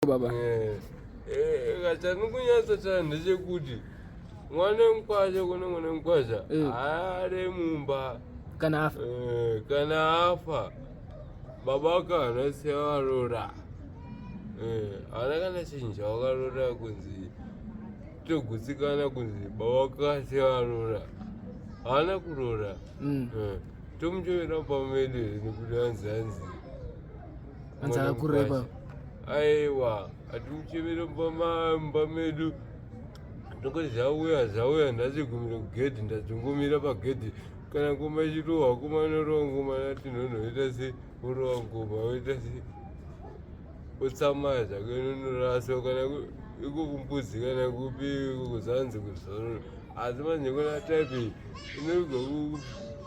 Baba. Eh, eh, chanikunyatsotaura ndechekuti mwana wemukwasha kune mwana wemukwasha Eh. ari mumba. Kana afa. Eh, kana afa baba wake vanosiya varora. Eh, haana kana chinhu chavakarora kunzi togutsikana kunzi baba wake vasiya varora. Haana kurora. Eh, tomuchovera pamedu here nekuti hanzi hanzi Hanzi akakurira ipapo. Aiwa, hatimuchemere mumba medu. Ndongoti zvauya zvauya, ndachigumira kugedhi, ndachingomira pagedhi. Kana ngoma ichirohwa, ngoma inorohwa ngoma nati nhono oita se orohwa ngoma oita se otsamaya zvake inonoraswa kana iko kumbudzi kana kupi kuzanzi kuzororo. Asi manje kuna type inovigwa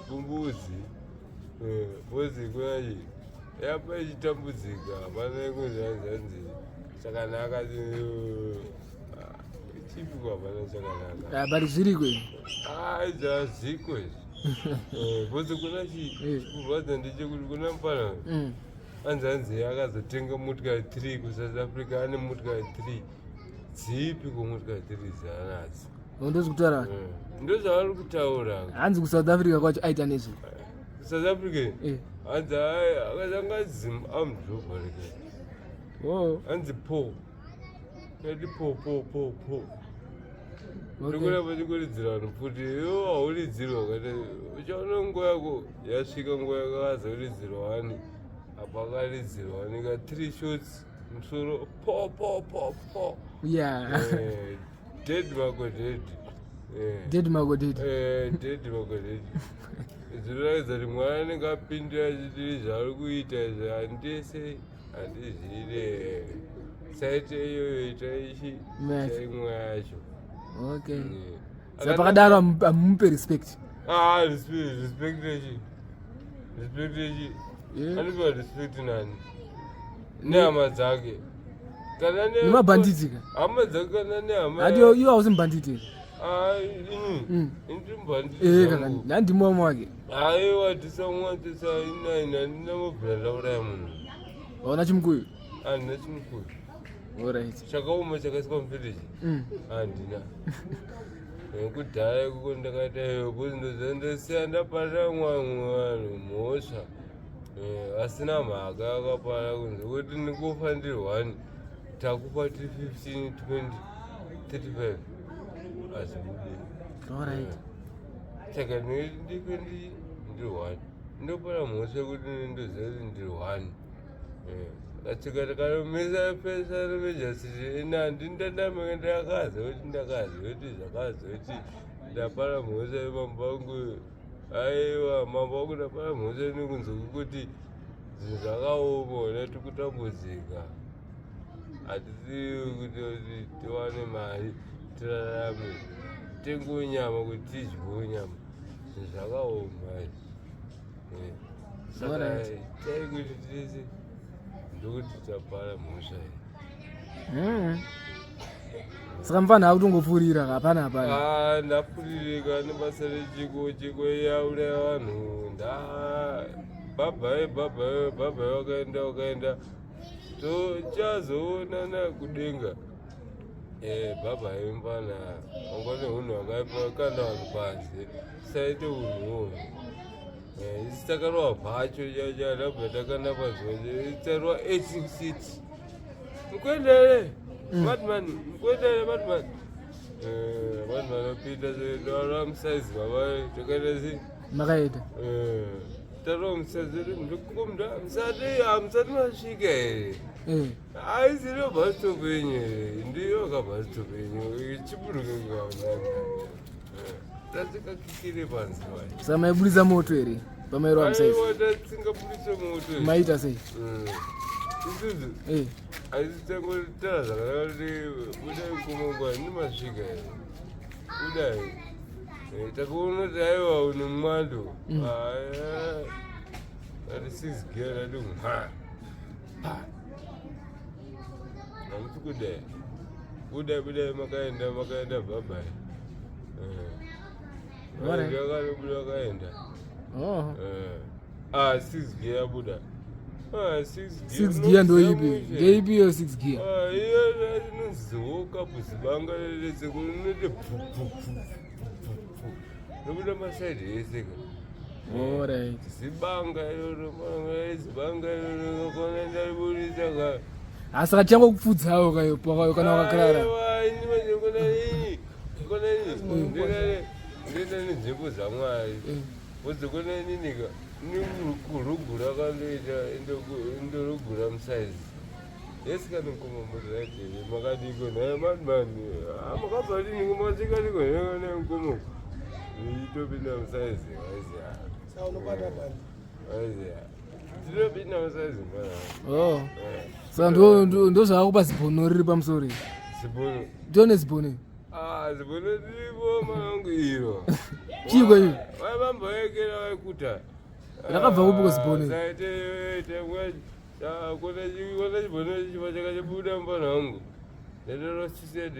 kumbudzi. Eh, mbudzi kunachi yapa ichitambudzika, hapana kunzi hanzi hanzi chakanaka chipiko, hapana chakanaka. Ah, but zviriko izvi. Izvi hazviko izvi. Bhozi kuna chi kurwadza ndechekuti kuna mufana hanzi hanzi akazotenga motikari 3 kuSouth Africa, ane motikari 3. Dzipi kumotikari 3 dzaanadzo? Ndozi kutaura. Ndozvavari kutaura. Hanzi kuSouth Africa kwacho aita nezve? South Africa? Eh. Hanzi akatanga amudhobha reke. Oh. Hanzi po kati po po po po. Ndikuramba chikuridzira vanhu futi, iwo hauridzirwa kati uchaona nguva yako yasvika, nguva yako akazoridzirwa wani apa akaridzirwa wani ka three shots musoro po po po po. Eh, dead mako dead. Eh. Dead mako dead. Eh, dead mako dead. Zvinoratidza kuti mwana anenge apindira achiti zvaari kuita izvi handise handizvide saite iyoyo ita ichi Right. chaimwe yacho. Okay. Eh. Saka pakadaro hamumupe respect? Ah, respect, respect yechi, respect yechi? Anopiwa respect nani? Nehama dzake kana Nemabhanditi ka. Hama dzake kana nehama. Hati iwo hausi mubhanditi here? Ah, ini ndiri mubhanditi Eh, kaka zvangu. nandimwamwe wake. Aiwa, tisamwatisa inaini, handina mabvira ndauraya munhu. Waona chimukuyu? Handina chimukuyu. Alright. Chakaoma chakaiswa mufiriji handina. Nekudhaya ikoko ndakaita iyo bhozi, ndoziva ndosiya ndapara mwamwe vanhu mhosva. Eh, asina mhaka akapara kunze kuti ndikufa ndiri one, takupa tiri 15, 20, 35, hazvibudi. Saka ndife ndiri one, ndopara mhosva yekuti ndoziva kuti ndiri one. Katsika takanomisa pesa remejasiti ina handindandameke ndakazi kuti ndakazi kuti zvakazi kuti ndapara mhosva yemambo vangu. Aiwa, mambo wangu, ndapara mhosva nekunze kwekuti zvinhu zvakaoma, ona tikutambudzika, hatisi kuti tiwane mari tirarame, tengewo nyama kuti tidyewo nyama, zvinhu zvakaoma izvi. Eh, saka tai kuti tese ndokuti tapara mhosva iyi. Saka mufana akutongopfuurira, hapana hapana. Ah, ndafuririka nebasa rechiko chiko yauraya vanhu. Nda bhabhai bhabhai bhabhai, wakaenda wakaenda, tochazoonana kudenga. Eh, bhabhai mfana wanga neunhu hwakaipa, kanda vanhu panze, saite unhuwo. Eh, isi takarova bhacho chacha, takanda panze, tarova 18 seats. Mukwendere madman, mukwendere madman. Eh, madman apinda tarova musaizi baba, takaita sei? Makaita. Eh, tarova musaizi ndikumda musati hamusati masvika here? Eh. Aisiriyo bus stop yenyu here? Ndiyo ka bus stop yenyu ichiburuke kaonana tasikakikire panze vai. Saka maibudisa moto here pamairova musaizi? Aiwa, tasingabudise moto. Maita sei? Isusu asi tangotara zvakanaka kuti budai kumangwa ndimasvika here budai. Eh, takaona kuti aiwa une mwando aya ati six gear ati mha pa hamusi kudai, budai budai, makaenda makaenda, bhabhai. Akanobuda akaenda. Oh. Ah, six gear yabuda. Ah, six gear. Six gear ndoipi? Unoziva Ndeipi iyo six gear? Ah, iyo inonziwoka buzibanga rese kunoti pu pu pu pu pu nobuda masaidi ese ka. Alright. Zibanga iroro mwana zibanga iroro kona ndariburisa ka. Ah, saka tichangokupfudzawo kayo pakayo kana wakakarara. Aiwa, ini manje kona ini kona ini ndinoenda nenzvimbo dzamwari. Bvudzi kona inini ka kurugura kandoita ndorugura musaizi. Yes kana ngoma muri right here makadiko naye mani mani. Ah makabva rini ngoma chikadiko naye ngoma. Itopinda musaizi waizi. Saka unobata bani. Waizi. Tinopinda musaizi mwana. Oh. Saka ndo zvavakupa zibhono riri pamusoro iri. Zibhono. Tione zibhono iri. Ah zibhono riripo mangu iro. Chiiko iyo? Vaivamboekera vaikuta. Rakabva kupi kuzibhono iri? Saite kona chibhono chiva chakachibuda mufana wangu. Ndandarosised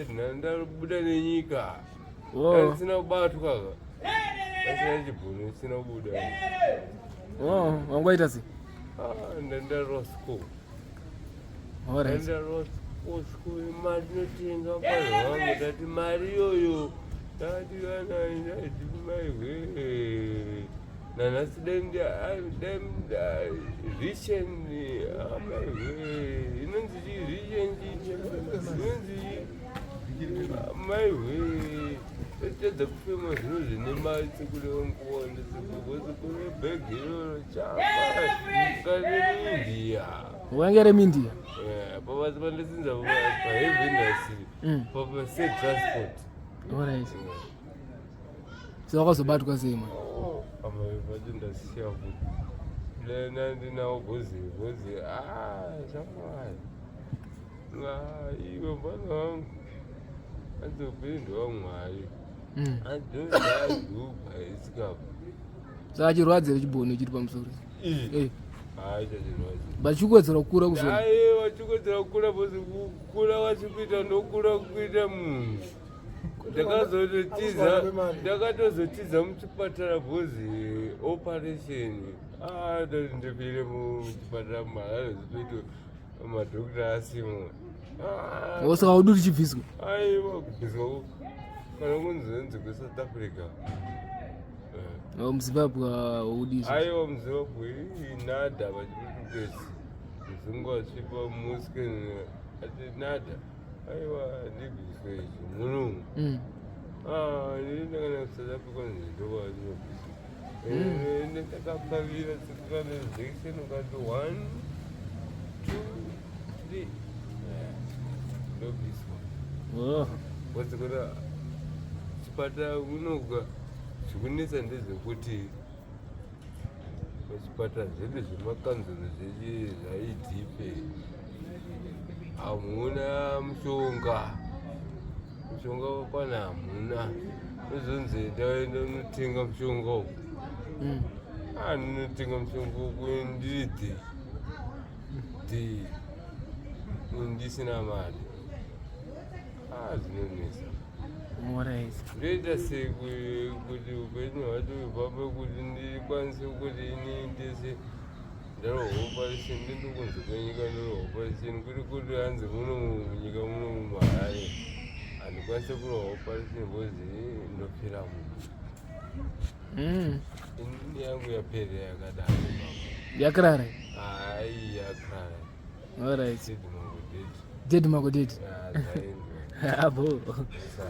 ndandabuda nenyika. Oh. Ndisina kubatwa ka. Ndasina chibhono chisina kubuda. Oh, wangoita sei? Ah ndandarosco. Alright. Ndandarosco mari inotenga mufana wangu ndati mari iyoyo. Ndati kana ndati maihwe. Nanhasi dai rishen maihwe inonzi chii rishen chii inonzi chii maihwe tedza kufema zvino zvine mari sekureva nguwanda sekune bhegi iroro chapa kanemindiya Wange remindia. pabasa pandasinza paheavy industry papa setransport. Alright. So wakazobatwa sei man? Pamapacho ndasiya futi lena ndinawo bhozi bhozi shamwari iwe mfana wangu anzi upenyu ndewamwari adhodadhubha isikapa. Saka chirwadzi here chibhono chiri pamusoro? Eh, Hayi, chachirwadzi. But chikuwedzera kukura kuzona. Aiwa, chikuwedzera kukura bhozi kukura wachikuita ndokura kuita munhu. Ndakazototiza, ndakatozotiza muchipatara bhozi operation. Ah, ndati ndipire muchipatara muharare zipito madhokita asimo. Ah, Saka udi kuti chibviswe? Aiwa, kubviswa kana kunzi kuSouth Africa. Oh, muZimbabwe haudi izvo. Aiwa, muZimbabwe nada vachiputukezi muzungu asvipa musken ati nada aiwa ndibviswe izvi munomu. Ah, ndinenge kuSouth Africa ndokwatinobviswa. Ndakapavira sekukana injection ukati one two three ndobviswa. Oh. Wadzikona chipatara unoga zvikunetsa ndezvekuti pachipatara zvedu zvemakanzuro zvechi zvaidhipe hamuna mushonga, mushonga wakwana hamuna, uzonzi ndaenda unotenga mushonga uku. Ah, ndinotenga mushonga uku ndiri dhi dhi ndisina mari. Ah, zvinonetsa. Alright. Ndoita sei kuti upenyu hwacho hufambe kuti ndikwanise kuti ini ndese ndarohwa operation ndindi kunze kwenyika ndorohwa operation kuri hanzi muno munyika muno muMharare handikwanise kurohwa operation because ndopera munhu. Inini yangu yapera yakadaro baba. Yakarara. Hai, yakara. Alright. Dead mango dead. Dead mako dead. Zvaendwa. Abo. Sa.